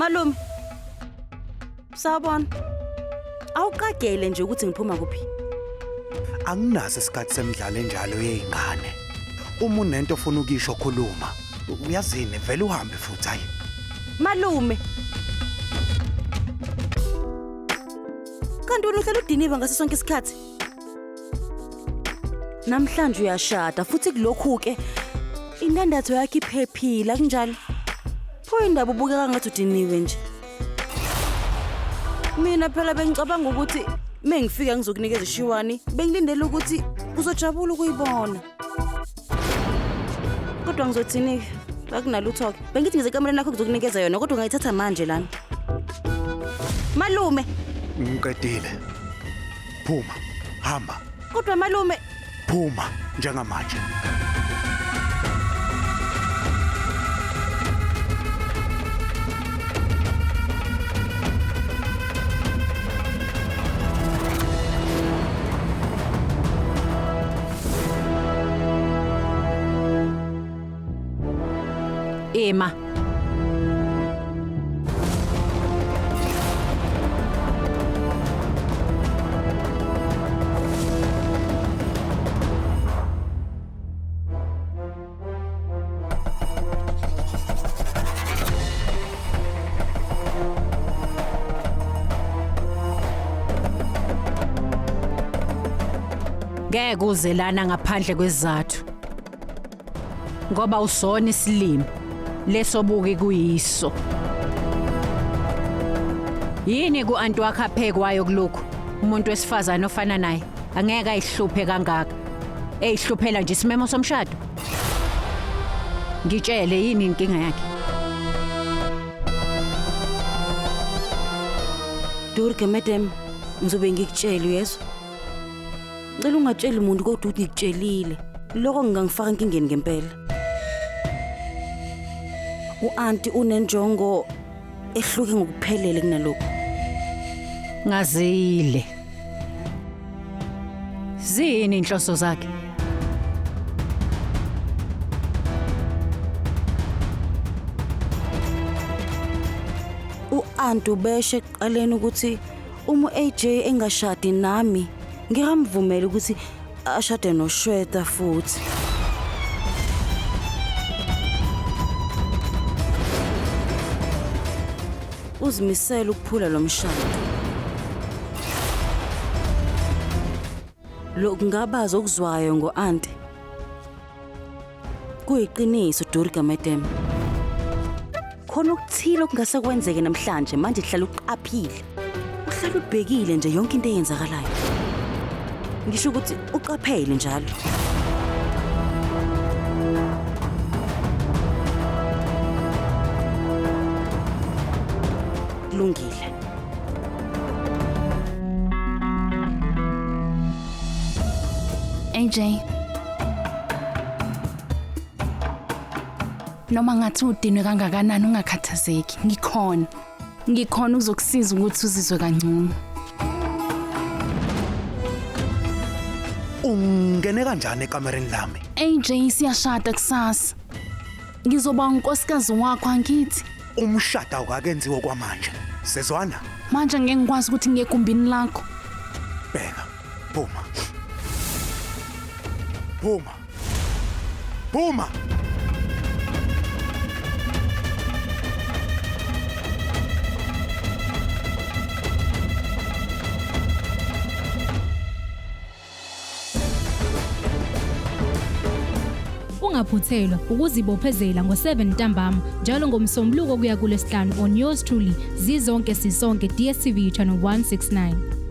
Malume. Sawubona. Awuqagele nje ukuthi ngiphuma kuphi. Anginaso isikhathi semidlalo enjalo yezingane. Uma unento ofuna ukisho khuluma. Uyazini vele uhambe futhi hayi. Malume. Kanti wena uhlala udiniwe ngaso sonke isikhathi. Namhlanje uyashada futhi kulokhu ke indandatho yakhe iphephile akunjalo? Pho indaba ubukeka ngathi udiniwe nje. Mina phela bengicabanga ukuthi mengifika ngizokunikeza ishiwani bengilindele ukuthi uzojabula ukuyibona. Kodwa ngizothini-ke? Akunalutho-ke. Bengithi ngize ekamereni lakho ngizokunikeza yona kodwa ungayithatha manje lana. Malume, Ngiqedile. Phuma. Hamba. kodwa malume Phuma njengamanje. Ema. Ngeke uze lana ngaphandle kwezathu. Ngoba usona isilimo lesobuki kuyiso. Yini ku-anti wakho aphekwayo kulokhu? Umuntu wesifazane ofana naye angeke ayihluphe kangaka. Eyihluphela nje isimemo somshado. Ngitshele yini inkinga yakhe? Durga madam, ngizobe ngikutshela uyezwa. Ngicela ungatsheli umuntu kodwa ukuthi ngikutshelile. Lokho ngingangifaka enkingeni ngempela. U-anti unenjongo ehluke ngokuphelele kunalokhu. Ngazile. Ziyini inhloso zakhe? U-anti ubeshe ekuqaleni ukuthi uma u-AJ engashadi nami ngingamvumela ukuthi ashade noShweta futhi. Uzimisele ukuphula lo mshado. Lokungabaza okuzwayo ngo-anti kuyiqiniso Durga madam. Khona okuthile okungase kwenzeke namhlanje manje hlala uqaphile. Uhlala ubhekile nje yonke into eyenzakalayo. Ngisho ukuthi uqaphele njalo. Kulungile. AJ. Noma ngathi udinwe kangakanani ungakhathazeki, ngikhona. Ngikhona uzokusiza ukuthi uzizwe kangcono. Ungene kanjani ekamereni lami? AJ siyashada kusasa. Ngizoba unkosikazi wakho angithi. Umshado awukakenziwa kwamanje. Sezwana? Manje ngeke ngikwazi ukuthi ngiye egumbini lakho. Bheka. Phuma. Phuma. Phuma. Ungaphuthelwa ukuzibophezela ngo-7 ntambama njalo ngoMsombuluko kuya kuLwesihlanu on yours truly Zizonke Sisonke DStv channel 169.